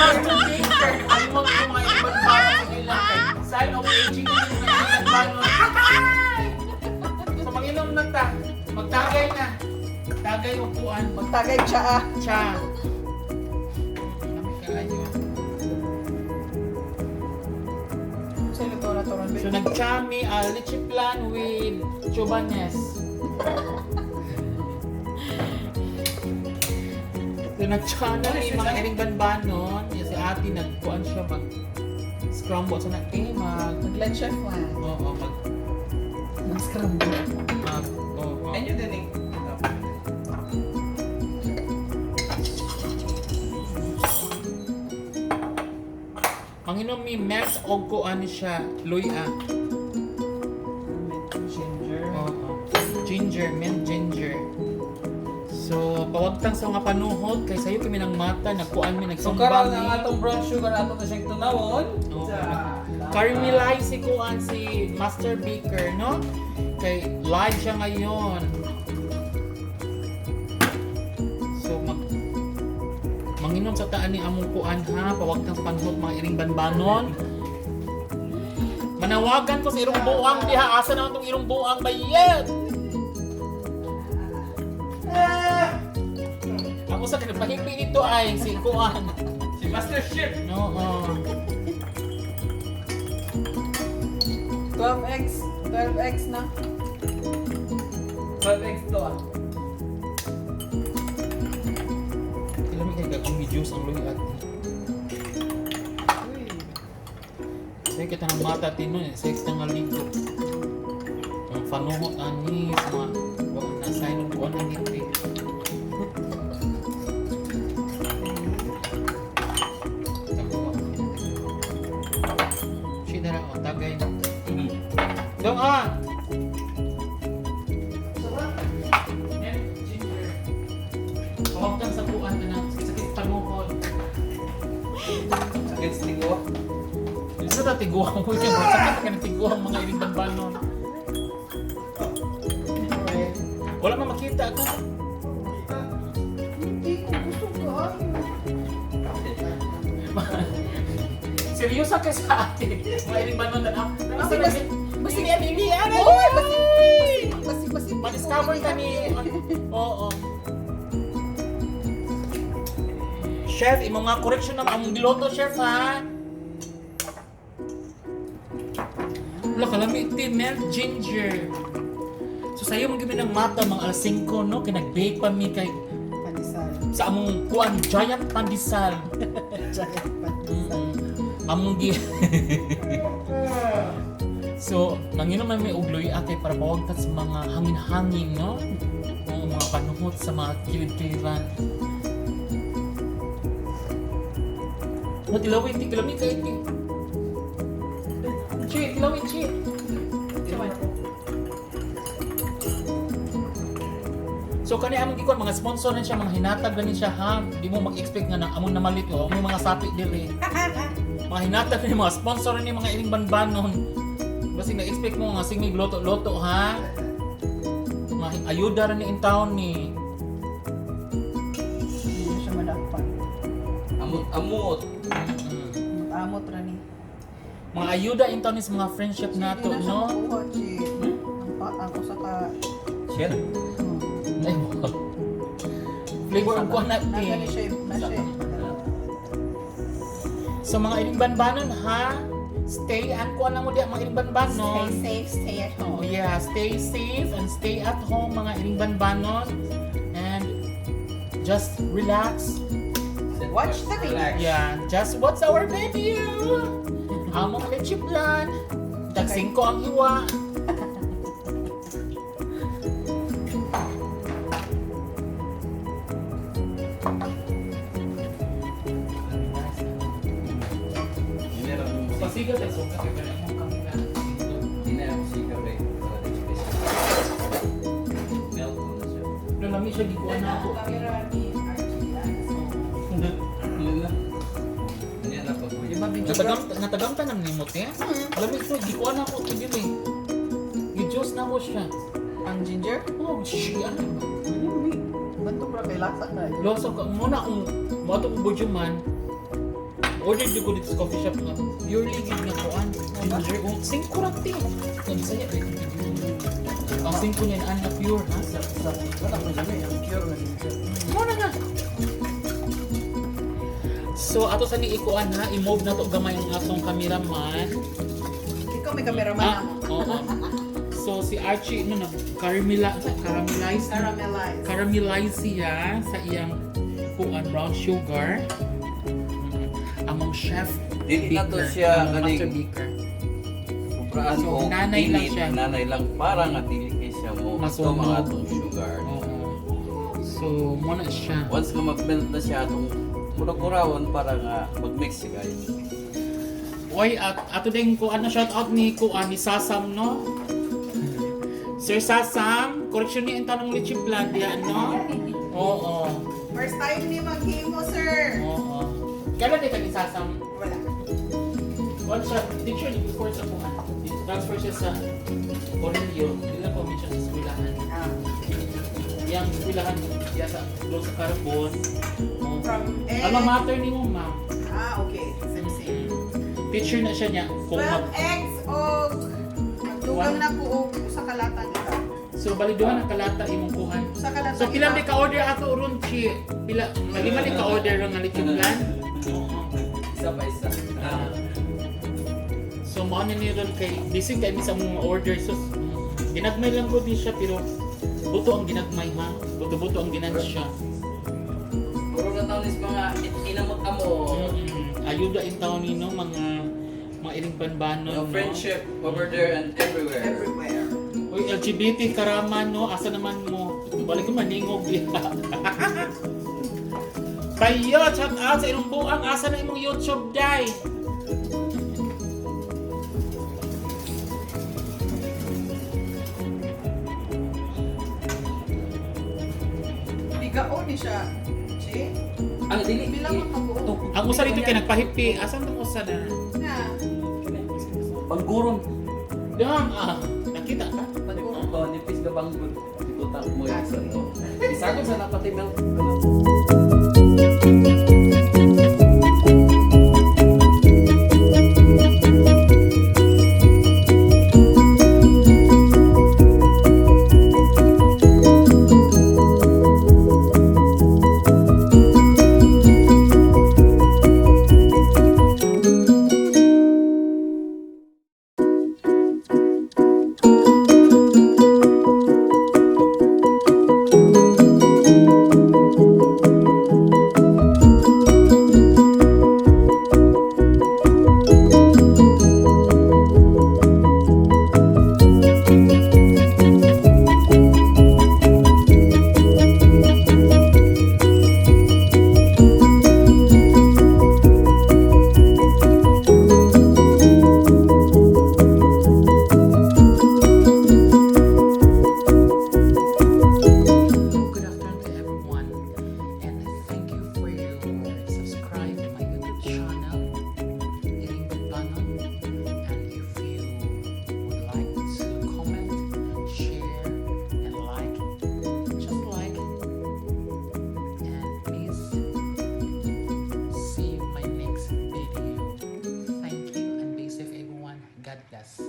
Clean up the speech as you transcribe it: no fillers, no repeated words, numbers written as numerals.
Master Baker, kalimot ko mga ibang bata sa ilang kay sign of aging yung mga ibang banon. So manginom na ta. Magtagay na. Tagay upuan. Magtagay siya ah. Cha. Lami kaayo. Sa luto na to ron. So nagchami leche plan with chubanes. So nagchana ni mga iring banbanon. Yung si ate nagkuan siya mag scramble sa so, eh, mag Mag-lunch chef man. Oo, mag Mag-scramble. Mag oo. And yun din eh. Manginom mi mess og kuan siya luya. Ginger. Oo. Ginger, mint ginger. So, pawagtang sa mga panuhot kay sayo kami ng mata, nagkuan mi So nagsumbang karon mi. ang atong brown sugar ato na siyang tunawon. Oo. Caramelize si kuan si Master Baker, no? Kay live siya ngayon. So mag manginom sa taan ni among kuan ha, pawagtang sa panuhot mga iring banbanon. Manawagan ko sa irong buang diha, asa naman tong irong buang bayet? Ako sa kinapahipi nito ay si kuan. Si Master Chef. No, oh. 12x. 12x na. 12x to ah. Kailan may kay kung juice ang luy at Uy. Say kita ng mata tinon eh, say kita nga ligo. Ang panuhot ani sa mga wa na sign of kuan ani te. Shit na oh, tagay na. Dong ah! Ginger. Huwag kang sa kuan na sakit panuhot. Sakit sa tigo. Isa na tiguang mo yun, bro. Sakit ka na tiguang mga iring banbanon. Wala man makita ako. Hindi ko gusto ko. Seryoso ka sa atin. Mga iring banbanon na ako. Basi, basi, Basi ni Amili, ano? Uy! Basi, basi, basi, basi. Ma-discover ka ni... Oo. Chef, imo nga correction ng among giloto, chef, ha? Wala kalami, ti melt ginger. So sayo man gimi ng mata mga alas 5 no kay nag-bake pa mi kay Pandesal. sa among kuan giant pandesal. Giant pandesal. Among gi So, nanginom man may ugloy ate para pawagtat sa mga hangin-hangin, no? O mga panuhot sa mga kilid-kiliran. Mo tilawin, ti kilami kay ti. Chi, tilawin, chi. So kani among gikuan mga sponsor na siya, mga hinatag na ni siya ha. Di mo mag-expect nga nang amon na malit o among mga sapi diri. Mga hinatag ni mga sponsor ni mga iring banbanon. Basta na-expect mo nga singig loto-loto ha. Mga ayuda ra ni in town ni. Hindi na siya madakpan. Amot-amot. Amot ra ni. Mga ayuda in town is mga friendship nato, Hindi na siya no? makuha, Chi. Ang pa, ang usa ka. Shit. Ay, wow. Flavor ang kuan Nasa natin. ni siya, na siya. So mga iring banbanon ha, stay ang kuan lang mo diya mga iring banbanon. Stay safe, stay at Oh home. yeah, stay safe and stay at home mga iring banbanon and just relax. Watch the video. Relax. Yeah, just watch our video. Among leche plan. Tag 5 ang hiwa. Pasigat ay suka kay pero among kamera. Hindi na ako sikat eh. Melt ko na siya. Pero lami siya gikuan na ako. Camera ni Archie. Yun na. Hindi na pag Di ba video? Natagam natagamta nang nimo te. Lami ko gikuan ako to dili. Gi-juice na ko siya. Ang ginger? Oh, shit. Ano ba? Bantog ra kay lasa na. Loso ka muna kung mo to budyo man. Nag-order jud ko dito sa coffee shop nga purely gid nga kuan. Ginger oh, 5 ra ti. Ang Bisaya ba itong video? Ang 5 niyan ang na pure ha. Sa wala ko dyan eh, ang pure na ginger. Mo na nga. So ato sa ni ikuan ha, i-move na to gamay ang atong cameraman. Ikaw may cameraman Ah, ako. oo. So si Archie no nag caramelize Caramelize. caramelize siya sa iyang kuan brown sugar. Among chef Dili na to baker, siya among master kaning- baker. Kupraan So, o nanay lang init, siya. nanay lang para nga dili kay siya mo Masunog. ito mga atong sugar. Oo. So mo na siya. Once nga mag-melt na siya atong kurakurawon para nga mag-mix siya, guys. Oy, at ato din ko ano shout out ni kuan ni Sasam no. Sir Sasam, correction ni ang tanong leche plan diya no. Oo. First time ni maghimo, sir. Oo. Kailan di ka ni Sasam? Wala. One siya, teacher ni before sa kuan. Transfer siya sa Aurelio. Dila ko siya sa eskwelahan. Ah, Yang eskwelahan diya sa doon sa Carbon. Oo. from egg. Alma mater ni mo, ma'am. Ah, okay. Same, same. Teacher na siya niya. Kung 12 mag, eggs o dugang na ko og usa ka lata dito. So baliduhan ang kalata imong kuhan. Usa ka lata. So pila di ka order ato ron chi? Pila lima di ka order ron nga leche plan? Oo. Isa pa isa. Ah. So mao ni ron kay bisig kay mi sa mga order so ginagmay lang ko din siya pero buto ang ginagmay ha. Buto-buto ang ginansya. Puro na taon is mga inamot-amot. Ayuda in taon nino mga iling banbanon No, no. friendship over there and everywhere. Everywhere. Uy, LGBT karaman no, asa naman mo? Balik ko maningog diha. Kayo, shout out sa imong buang asa na imong YouTube day. Bigaon ni siya. Chi? Ang dili Pila man kabuo? Ang usa dito kay nagpahipi, asa tong usa na? Na. Bangguron. Dam ah, nakita ka? Bangguron. Oh, nipis ka banggod. Ibutang mo yung sa to. Isagol sa napati milk. Good afternoon to everyone, and thank you for your subscribe to my YouTube channel, Iring Banbanon. And if you would like to comment, share, and like, just like, and please see my next video. Thank you, and be safe, everyone. God bless.